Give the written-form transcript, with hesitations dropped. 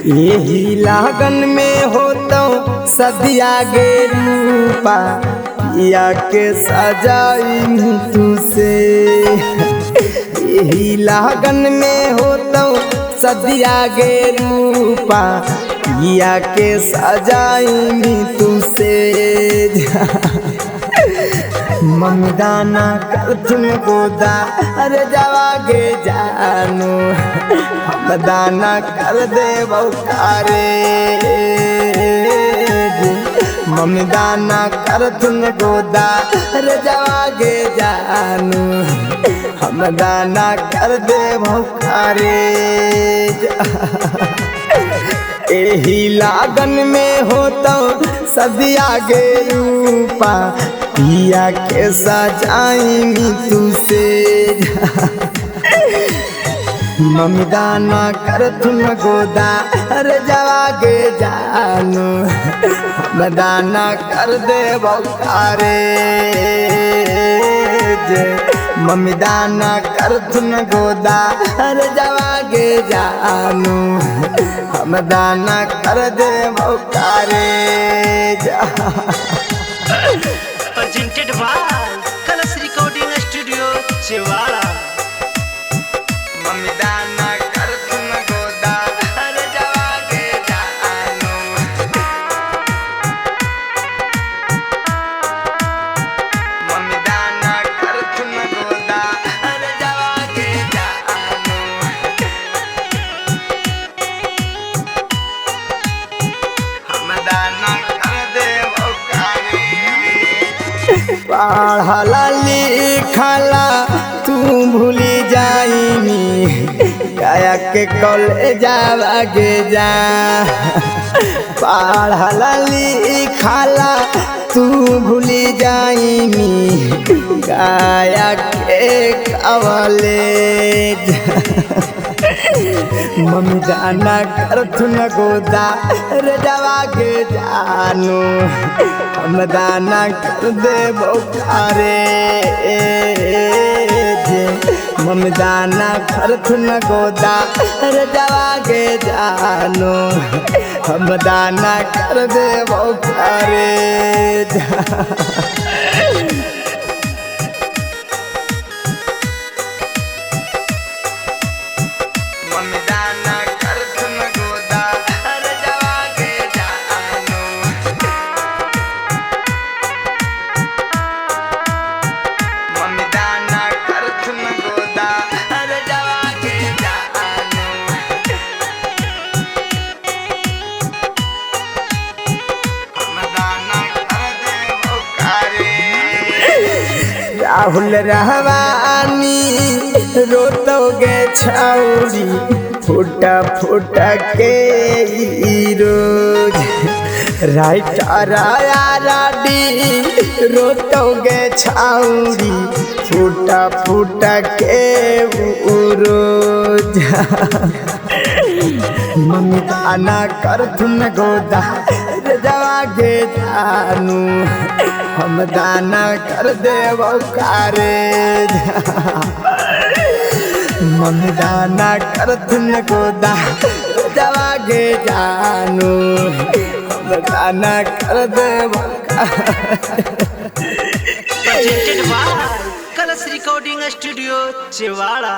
यही लागन में हो तो सदिया गे रूपा या के सजाई तुसे। यही लागन में हो तो सदिया गे रूपा या के सजाई तुसे। ममदाना कर तुम गोदा अरे जावा गे जानू, हम दाना कर दे बहुकारे। ममदाना कर तुम गोदा अरे जावा गे जानू, हम दाना कर दे बहुकारे। एही लागन में हो तो सदिया गे रूपा पिया के सजाई तुसे। ममदाना कर तुम गोदा अरे जावा गे जानू, मदाना कर दे बहुकारे। ममदाना कर तुम गोदा अरे जावा गे जानू, हम दाना कर दे बहुकारे। Presented by Kalash Recording Studio, Chewara. ममदाना कर तुम गोदा अरे जावा गे जानू, ममदाना कर तुम गोदा अरे जावा गे जानू, हम दाना कर दे बहुकारे। पढ़ला लिखला तू भूली जाइनी, काया के कॉलेज गे जा। पढ़ला लिखला तू भूली जाइनी, काया के कॉलेज। ममदाना कर तुम गोदा रे जावा गे जानू, हम दाना कर दे बहुकारे। ममदाना कर तुम गोदा रे जावा गे जानू, हम दाना कर दे बहुकारे। ममदाना कर तुम गोदा अरे जावा गे जानू, ममदाना कर तुम गोदा अरे जावा गे जानू, हम दाना कर दे बहुकारे। राहुल रहवानी रोतोगे छाउरी फूटा फूटा के रोज। राइटर राडी रोतोगे छाउरी फूटा फूटा के रोज। ममदाना कर तुम गोदा जावा गे जानू, हम दाना कर दे बहुकारे। ममदाना कर तुम गोदा जावा गे जानू, हम दाना कर दे बहुकारे। Presented by Kalash Recording Studio, Chewara.